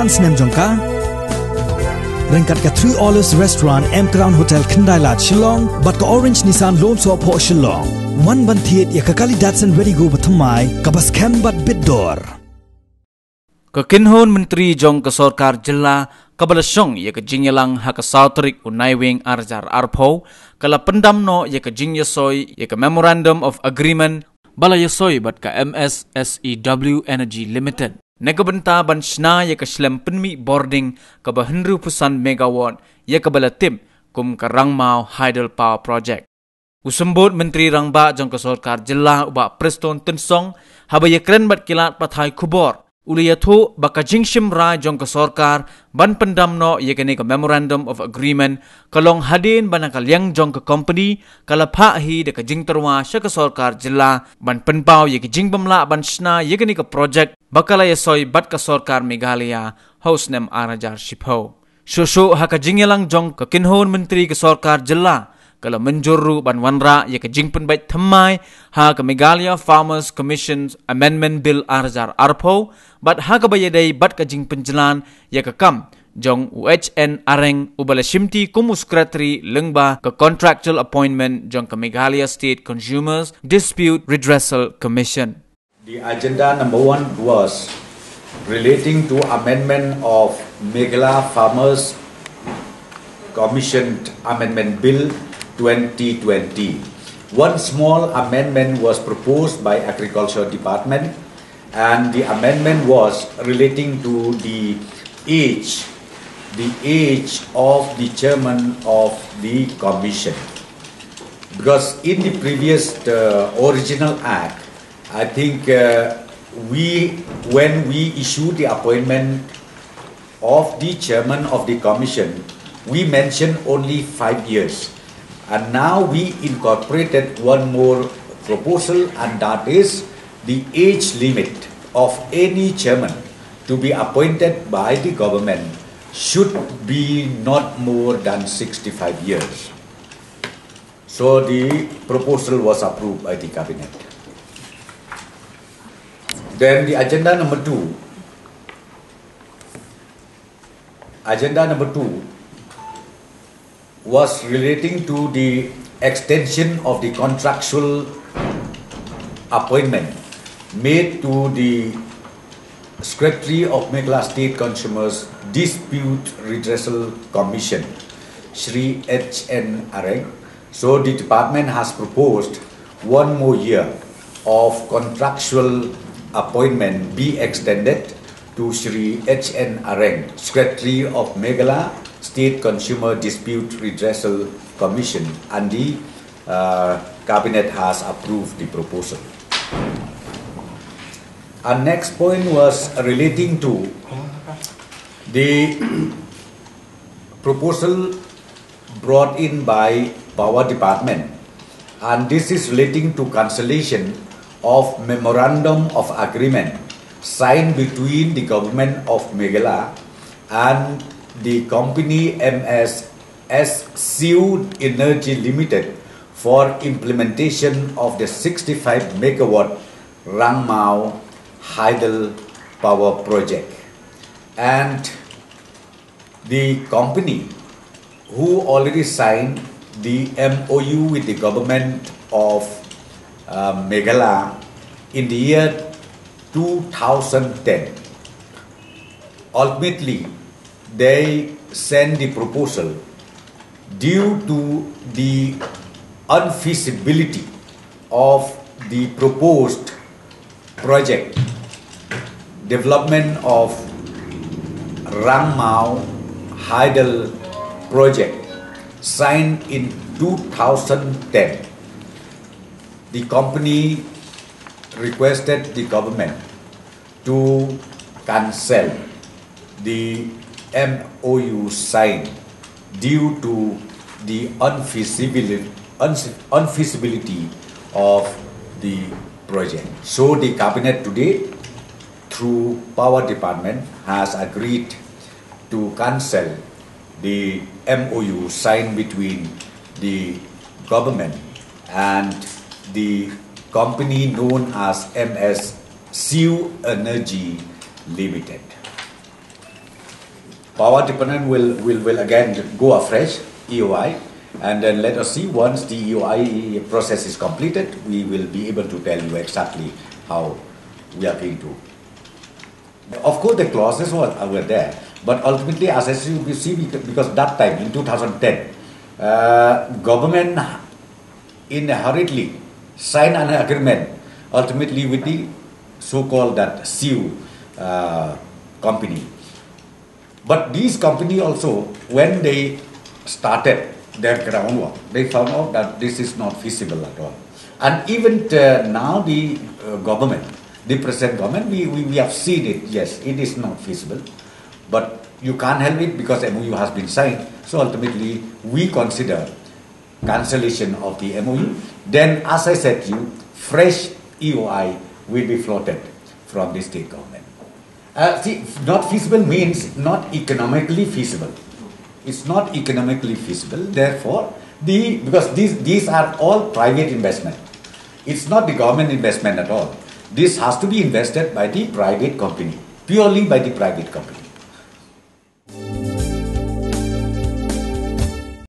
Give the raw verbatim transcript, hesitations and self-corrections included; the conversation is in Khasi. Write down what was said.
Snem jong ka. Ryngkat ka Three Olives Restaurant, M Crown Hotel, Khyndai Lad, Shillong, bad ka Orange Nissan Lum Sohphoh, Shillong. Wan ban thied ïa ka kali Datsun Redi-Go ba thymmai, kaba skhem bad bit dor. Ka kynhun myntri jong ka sorkar jylla, kaba la shong ïa ka jingïalang ha ka saw tarik u Naiwieng ar hajar arphew, ka la pyndam noh ïa ka jingïasoi ïa ka Memorandum of Agreement ba la ïasoi bad ka M S S E W Energy Limited, na ka bynta ban shna ïa ka shlem pynmih bording kaba hynriewphew san megawatt, ïa kaba la tip kum ka Rangmaw Hydel Power Project. U Symbud Myntri Rangbah jong ka sorkar jylla, u Bah Prestone Tynsong, haba ïakren bad ki lad pathai khubor, u la ïathuh ba ka jingshim rai jong ka sorkar ban pyndam noh ïa kane ka Memorandum of Agreement ka long hadien ba na ka liang jong ka company ka la phah hi da ka jingtyrwa sha ka sorkar jylla ban pynpaw ïa ka jingbymlah ban shna ïa kane ka project ba ka la ïasoi bad ka sorkar Meghalaya ha u snem ar hajar shiphew. Shuh shuh ha ka jingïalang jong ka kynhun myntri ka sorkar jylla, ka la mynjur ruh ban wanrah ïa ka jingpynbeit thymmai ha ka Meghalaya Farmers Commission Amendment Bill ar hajar arphew, bad ha kaba ïadei bad ka jingpynjlan ïa ka kam jong u H N Areng, uba la shimti kum u Secretary lyngba ka Contractual Appointment jong ka Meghalaya State Consumers Dispute Redressal Commission. The agenda number one was relating to amendment of Meghalaya Farmers Commission Amendment Bill twenty twenty. One small amendment was proposed by Agriculture Department, and the amendment was relating to the age, the age of the chairman of the commission. Because in the previous, uh, original act, I think, uh, we, when we issued the appointment of the chairman of the commission, we mentioned only five years. And now we incorporated one more proposal, and that is the age limit of any chairman to be appointed by the government should be not more than sixty-five years. So the proposal was approved by the cabinet. Then the agenda number two, agenda number two was relating to the extension of the contractual appointment made to the Secretary of Meghalaya State Consumers Dispute Redressal Commission, Shri H N Areng. So the department has proposed one more year of contractual appointment be extended to Shri H N Areng, Secretary of Meghalaya State Consumer Dispute Redressal Commission, and the, uh, cabinet has approved the proposal. Our next point was relating to the proposal brought in by Power Department, and this is relating to cancellation of Memorandum of Agreement signed between the Government of Meghalaya and the company M S S Siu Energy Limited for implementation of the sixty-five megawatt Rangmaw Hydel Power Project. And the company who already signed the M O U with the government of, uh, Meghalaya in the year two thousand ten. Ultimately, they sent the proposal due to the unfeasibility of the proposed project, development of Rangmaw Hydel project, signed in two thousand ten. The company requested the government to cancel the M O U signed due to the unfeasibility, uns-, unfeasibility of the project. So the cabinet today, through Power Department, has agreed to cancel the M O U signed between the government and the company known as M S Siu Energy Limited. Power department will, will, will again go afresh, E O I, and then let us see, once the E O I process is completed, we will be able to tell you exactly how we are going to. Of course, the clauses were, were there, but ultimately, as I see, we see, because that time in two thousand ten, uh, government in a hurriedly signed an agreement ultimately with the so-called that Sioux uh, company. But these company also, when they started their groundwork, they found out that this is not feasible at all. And even uh, now, the uh, government, the present government, we, we, we have seen it. Yes, it is not feasible, but you can't help it because M O U has been signed. So ultimately, we consider cancellation of the M O U. Then, as I said to you, fresh E O I will be floated from the state government. Uh, see, not feasible means not economically feasible. It's not economically feasible. Therefore, the, because these, these are all private investment. It's not the government investment at all. This has to be invested by the private company, purely by the private company.